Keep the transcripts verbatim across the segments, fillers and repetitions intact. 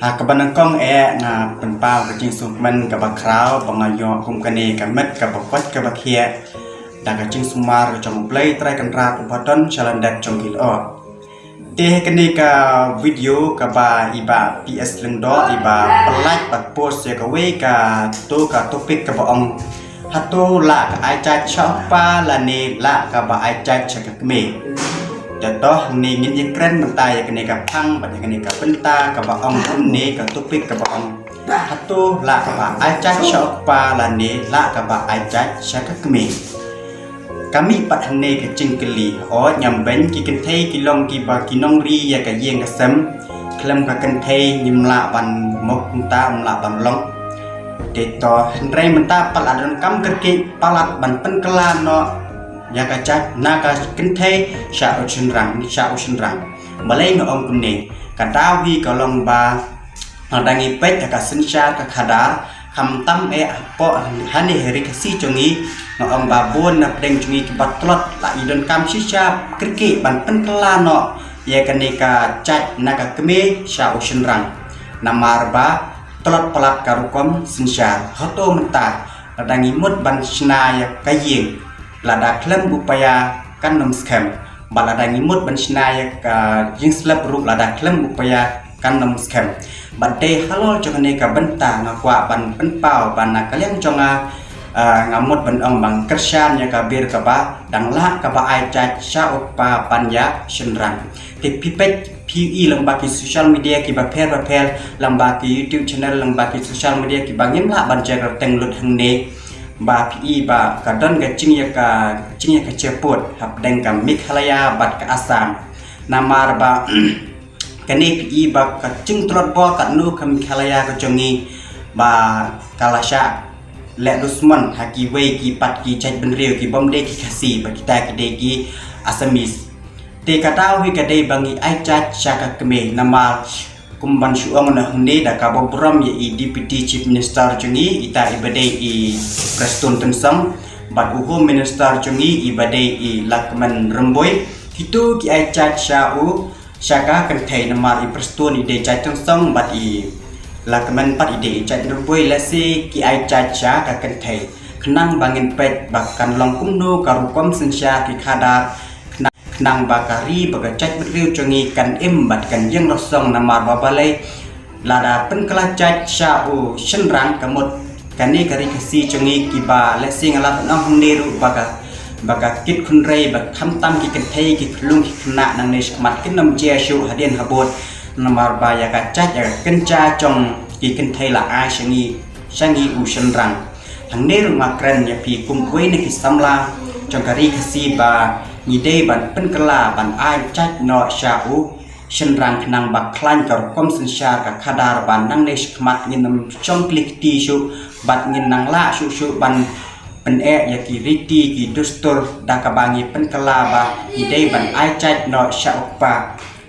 Ha kaba nyngkong eh nga pynpaw ka jingsngewkmen kaba khraw ba nga ïoh kum kane ka met kaba koit kaba khiah da ka jingsumar ka jong U Blei Trai Kynrad uba don sha lyndet jong ki lyoh. Te ha kane ka video kaba i Bah P S Lyngdoh iba pyllait bad post ïa kawei ka to ka topic kaba ong, hato lah ka ai jait sha u kpa lane lah kaba ai jait sha ka kmie. Te to hangne ngin ïakren mynta ïa kane ka phang bad ïa kane ka bynta kaba ong kumne, ka topic kaba ong, hato lah kaba ai jait sha u kpa lane lah kaba ai jait sha ka kmie. Ka mih pat hangne ka jingkylli, hooid, ngam beiñ, ki kynthei ki long kiba ki nongri ïa ka ïing ka sem. Khlem ka kynthei ngim lah ban mut kumta, ym lah ban long. Te to hynrei mynta palat donkam kyrkieh palat ban pynkylla noh ïa ka jait na ka kynthei sha u shynrang, sha u shynrang. Balei nga ong kumne? Ka daw hi ka long ba lada ngi peit ha ka synshar ka khadar, khamtam eh hapoh hangne ha ri Khasi jong ngi, nga ong ba bun na pdeng jong ngi kiba tlot la i donkam shisha kyrkieh ban pynkylla noh ïa kane ka jait na ka kmie sha u shynrang. Namar ba tlot palat ka rukom synshar. Hato mynta lada ngi mut ban shna ïa ka ïing, lada khlem u paia kan ym skhem. Bad lada ngi mut ban shna ïa ka jingslap ruh, lada khlem u paia kan ym skhem. Bad dei halor jong kane ka bynta nga kwah ban pynpaw ba na ka liang jong nga, ah, nga mut ban ong ba nga kyrshan ïa ka ber kaba dang lah kaba ai jait sha u kpa ban ïa shynrang. Te phi peit phi i lyngba ki social media kiba pher ba pher, lyngba ki YouTube channel, lyngba ki social media kiba ngim lah ban jer kyrteng lut hangne, ba phi i ba ka don ka jingïa ka, jingïa ka jingput hapdeng ka Meghalaya bad ka Assam. Namar ba kane phi i ba ka jingtlot bor katno ka Meghalaya ka jong ngi ba ka la shah leh dusmon ha kiwei ki pat ki jaitbynriew ki bym dei ki Khasi, ba kita ki dei ki Assamese. Te ka daw hi ka dei ba ngi ai jait sha ka kmie, namar kum ban shu ong na hangne da kaba burom ïa i Deputy Chief Minister jong ngi, ita iba dei i Prestone Tynsong, bad u Home Minister jong ngi iba dei i Lahkmen Rymbui. Kito ki ai jait sha u, sha ka kynthei, namar i Prestone i dei jait Tynsong bad i Lahkmen pat i dei jait Rymbui, lehse ki ai jait sha ka kynthei. Khnang ba ngin peit ba kan long kumno ka rukom synshar ki khadar, khnang ba ka ri bad ka jaitbynriew jong ngi kan im bad kan ïeng rasong. Namar ba balei, lada pynkylla jait sha u shynrang, ka mut kane ka ri Khasi jong ngi kiba lehse nga lah ban ong hangne ruh ba ka, ba ka kit khynrei ba khamtam ki kynthei ki khyllung ki khynnah nangne shakhmat kin ym jia shuh hadien habud. Namar ba ïa ka jait ïa ka kynja jong ki kynthei la ai sha ngi, sha ngi u shynrang. Hangne ruh nga kren ïa phi kum uwei na ki samla jong ka ri Khasi ba ngi dei ban pynkylla ban ai jait noh sha u shynrang khnang ba khlaiñ ka rukom synshar ka khadar ba nangne shakhmat ngin ym shong kli kti shuh bad ngin nang lah shuh shuh ban pyneh ïa ki riti ki dustur da kaba ngi pynkylla ba ngi dei ban ai jait noh sha u kpa.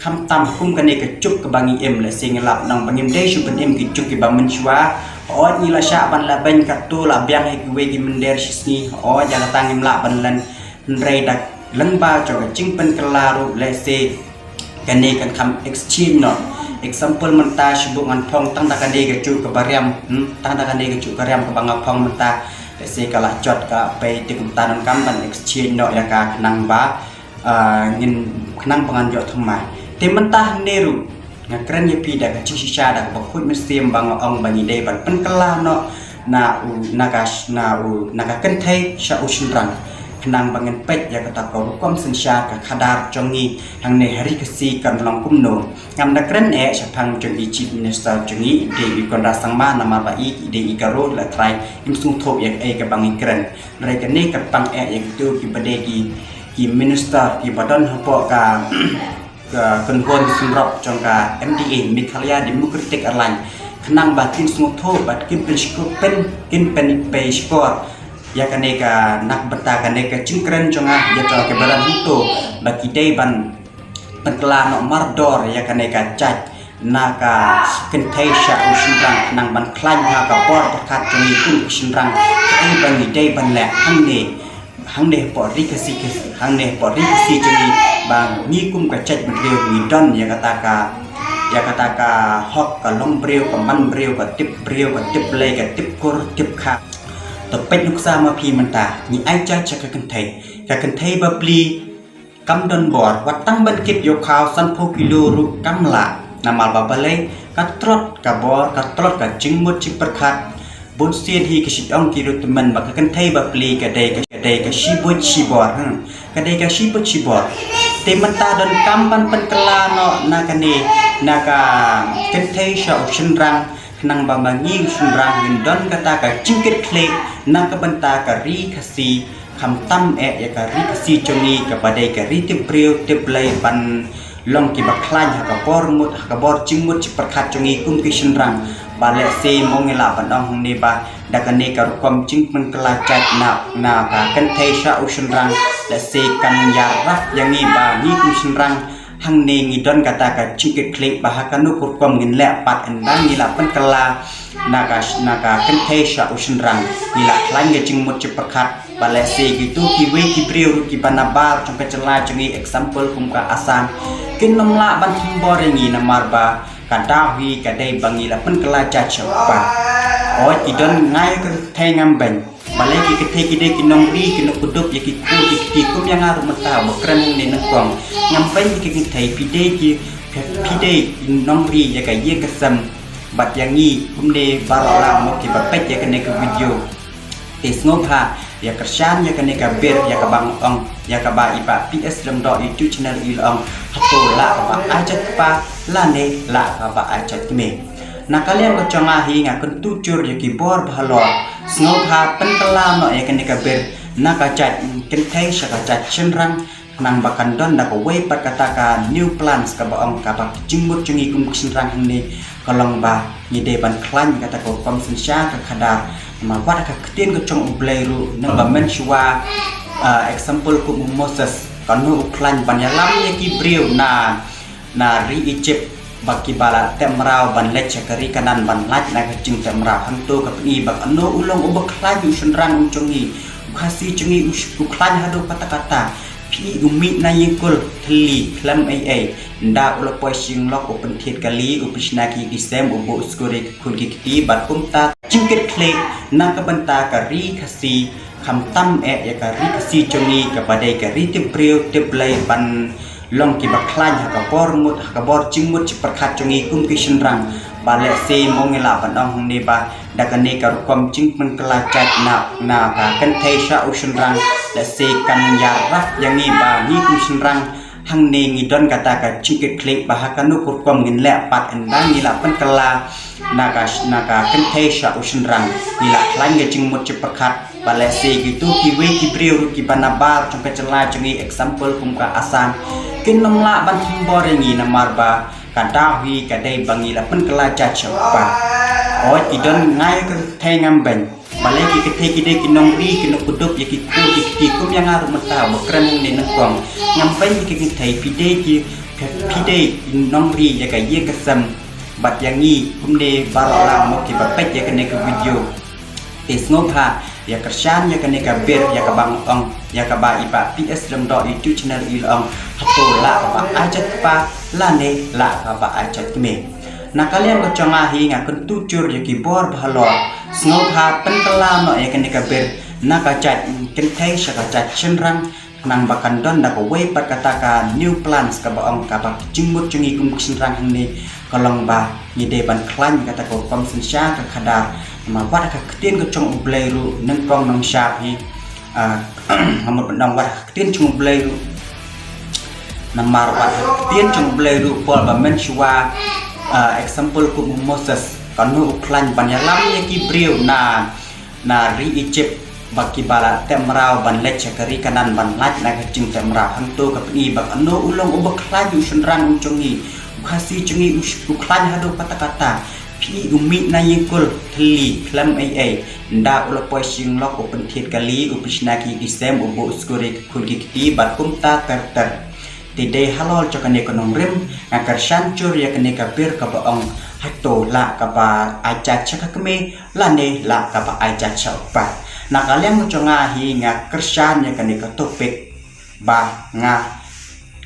Khamtam kum kane ka juk kaba ngi im, lehse ngi lah ban ong ba ngim dei shuh ban im ki juk kiba mynshuwa. Hooid ngi la shah ban lah beiñ katto la biang ha kiwei ki mynder shisngi. Hooid ïa kata ngim lah ban len, hynrei da lyngba jong ka jingpynkylla ruh lehse kane kan kham exchange noh. Example mynta shu buh ngan phong tang da kane ka juk kaba riam, hmm, tang da kane ka juk ka riam kaba nga phong mynta. Lehse ka la jot ka pei te kumta, donkam ban exchange noh ïa ka khnang ba ah, ngin khnang ba ngan ïoh thymmai. Te mynta hangne ruh nga kren ïa phi da ka jingshisha da kaba khuid mynsiem ba nga ong ba ngi dei ban pynkylla noh na u, na ka, na u, na ka kynthei sha u shynrang. Khnang ba ngin peit ïa kata ka rukom synshar ka khadar jong ngi hangne ha ri Khasi kan long kumno. Ngam da kren eh shaphang jong i Chief Minister jong ngi, i dei i Conrad Sangma, namar ba i, i dei i Garo, la trai im sngewthuh ïa kaei kaba ngi kren. Hynrei kane ka pang eh ïa kito kiba dei ki, ki minister kiba don hapoh ka, ka kynhun synrop jong ka M D A, Meghalaya Democratic Alliance, khnang ba kin sngewthuh bad kin pynshkor, pyn, kin pynpei shkor ïa kane ka, na ka bynta kane ka jingkren jong nga, ïa jong kiba don hangto ba ki dei ban pynkylla noh mardor ïa kane ka jait na ka kynthei sha u shynrang, khnang ban khlaiñ ha ka bor pyrkhat jong ngi kum ki shynrang, kaei ba ngi dei ban leh hangne, hangne hapoh ri Khasi, hangne hapoh ri Khasi jong ngi, ba ngi kum ka jaitbynriew ngi don ïa kata ka, Ïa kata ka hok, ka long briew, ka man briew, ka tip briew, ka tip Blei, ka tip kur, tip kha. To peit nuksa ma phi mynta, ngi ai judge ïa ka kynthei. Ka kynthei ba pli, kam don bor, wat tang ban kit ïoh khaw sanphew kilo ruh kam lah. Namar ba balei, ka tlot ka bor, ka tlot ka jingmut jingpyrkhat. Bun sien hi ki shu ong ki ruh tymmen ba ka kynthei ba pli ka dei ka, ka dei ka shibuit shibor, hmm. Ka dei ka shibuit shibor. Te mynta donkam ban pynkylla noh na kane, na ka kynthei sha u shynrang, khnang ba ma ngi u shynrang ngin don kata ka jingkitkhlieh na ka bynta ka ri Khasi, khamtam eh ïa ka ri Khasi jong ngi kaba dei ka ri tip briew tip Blei ban long kiba khlaiñ ha ka bor mut, ha ka bor jingmut jingpyrkhat jong ngi kum ki shynrang. Ba lehse mo ngi lah ban ong hangne ba da kane ka rukom jingpynkylla jait na, na ka kynthei sha u shynrang, lehse kan ïarap ïa ngi ba ngi kum shynrang hangne ngi don kata ka jingkitkhlieh ba ha kano ka rukom ngin leh pat ynda ngi la pynkylla na ka, na ka kynthei sha u shynrang, ngi la khlaiñ ka jingmut jingpyrkhat. Ba lehse kito kiwei ki briew ruh kiba nabar jong ka jylla jong ngi, example kum ka Assam, kin ym lah ban thombor ïa ngi namar ba ka daw hi ka dei ba ngi la pynkylla jait sha u kpa. Hooid, ki don ngai ka kynthei ngam beiñ. Balei ki kynthei ki dei ki nongri, ki nongkdup ïa ki khun ki kti kum ïa nga ruh mynta ba kren hangne nyngkong. Ngam beiñ ïa ki kynthei, phi dei ki, phi dei ki nongri ïa ka ïing ka sem. Bad ïa ngi kumne baroh lang mo kiba peit ïa kane ka video. Te sngewbha ïa kyrshan ïa kane ka ber ïa kaba nga ong, ïa kaba i Bah P S Lyngdoh YouTube channel i la ong, hato lah kaba ai jait kpa lane lah kaba ai jait kmie. Na ka liang ka jong nga hi nga kyntu jur ïa ki bor ba halor. Sngewbha pynkylla noh ïa kane ka ber na ka jait kynthei sha ka jait shynrang, khnang ba kan don da kawei pat kata ka new plans kaba ong kaba ka jingmut jong ngi kum ki shynrang hangne ka long ba ngi dei ban khlaiñ kata ka rukom synshar ka khadar. Namar wat ka ktien ka jong U Blei ruh, nang ba mynshuwa, ah, example kum u Moses, kano u khlaiñ ban ïalam ïa ki briew na, na ri Egypt, ba kiba la tep mraw ban leit sha ka ri Kanaan ban lait na ka jingtep mraw. Hangto ka pyni ba kano u long uba khlaiñ u shynrang u jong ngi, u Khasi jong ngi u sh-, u khlaiñ haduh katta katta. Phi u mih na ïing kul thylli khlem ei ei. Ynda u la poi sha ïing lok u pynthied kali, u pynshna ki ïing ki sem, u buh u skur ïa ki khun ki kti bad kumta. Jingkitkhlieh na ka bynta ka ri Khasi, khamtam eh ïa ka ri Khasi jong ngi kaba dei ka ri tip briew tip Blei ban long kiba khlaiñ ha ka bor mut, ha ka bor jingmut jingpyrkhat jong ngi kum ki shynrang. Ba lehse mo ngi lah ban ong hangne ba da kane ka rukom jingpynkylla jait na, na ka kynthei sha u shynrang, lehse kan ïarap ïa ngi ba ngi kum shynrang hangne ngi don kata ka jingkitkhlieh ba ha kano ka rukom ngin leh pat ynda ngi la pynkylla na ka, na ka kynthei sha u shynrang, ngi la khlaiñ ka jingmut jingpyrkhat. Ba lehse kito kiwei ki briew ruh kiba nabar jong ka jylla jong ngi, example kum ka Assam, kin ym lah ban thombor ïa ngi namar ba ka daw hi ka dei ba ngi la pynkylla jait sha u kpa. Hooid, ki don ngai ka kynthei ngam beiñ. Balei ki kynthei ki dei ki nongri, ki nongkdup ïa ki khun ki kti kum ïa nga ruh mynta ba kren hangne nyngkong. Ngam beiñ ïa ki kynthei, phi dei ki, phi dei ki nongri ïa ka ïing ka sem. Bad ïa ngi kumne baroh lang mo kiba peit ïa kane ka video. Te sngewbha ïa kyrshan ïa kane ka ber ïa kaba nga ong, ïa kaba i Bah P S Lyngdoh YouTube channel i la ong, hato lah kaba ai jait kpa lane lah kaba ai jait kmie. Na ka liang ka jong nga hi nga kyntu jur ïa ki bor ba halor. Sngewbha pynkylla noh ïa kane ka ber na ka jait kynthei sha ka jait shynrang, khnang ba kan don da kawei pat kata ka new plans kaba ong kaba ka jingmut jong ngi kum ki shynrang hangne ka long ba ngi dei ban khlaiñ kata ka rukom synshar ka khadar. Namar wat ka ktien ka jong U Blei ruh, nyngkong nongshad hi, ah, nga mut ban ong wat ka ktien jong U Blei ruh. Namar wat ka ktien jong U Blei ruh, Paul ba mynshuwa, ah, example kum u Moses, kano u khlaiñ ban ïalam ïa ki briew na, na ri Egypt, ba kiba la tep mraw ban leit sha ka ri Kanaan ban lait na ka jingtep mraw. Hangto ka pyni ba kano u long uba khlaiñ u shynrang u jong ngi, u Khasi jong ngi u sh-, u khlaiñ haduh katta katta. Phi u mih na ïing kul thylli khlem ei ei. Ynda u la poi sha ïing lok u pynthied kali, u pynshna ki ïing ki sem, u buh u skur ïa ki khun ki kti bad kumta ter ter. Te dei halor jong kane ka nongrim nga kyrshan jur ïa kane ka ber kaba ong, hato lah kaba ai jait sha ka kmie lane lah kaba ai jait sha u kpa. Na ka liang jong nga hi nga kyrshan ïa kane ka topic ba nga,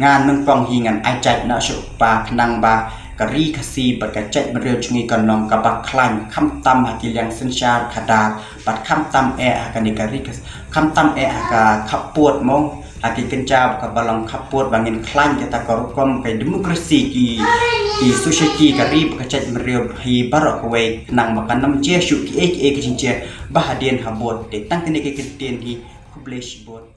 nga nyngkong hi ngan ai jait noh sha u kpa khnang ba ka ri Khasi bad ka jaitbynriew jong ngi kan long kaba khlaiñ, khamtam ha ki liang synshar khadar bad khamtam eh ha kane ka ri Khasi, khamtam eh ha ka khappud mo, ha ki kynja kaba long khappud ba ngin khlaiñ kata ka rukom ka democracy, ki ki society, ka ri bad ka jaitbynriew hi baroh kawei, khnang ba kan ym jia shuh kiei kiei ki jingjia ba hadien habud. Te tang kine ki kyntien hi, khublei shibun.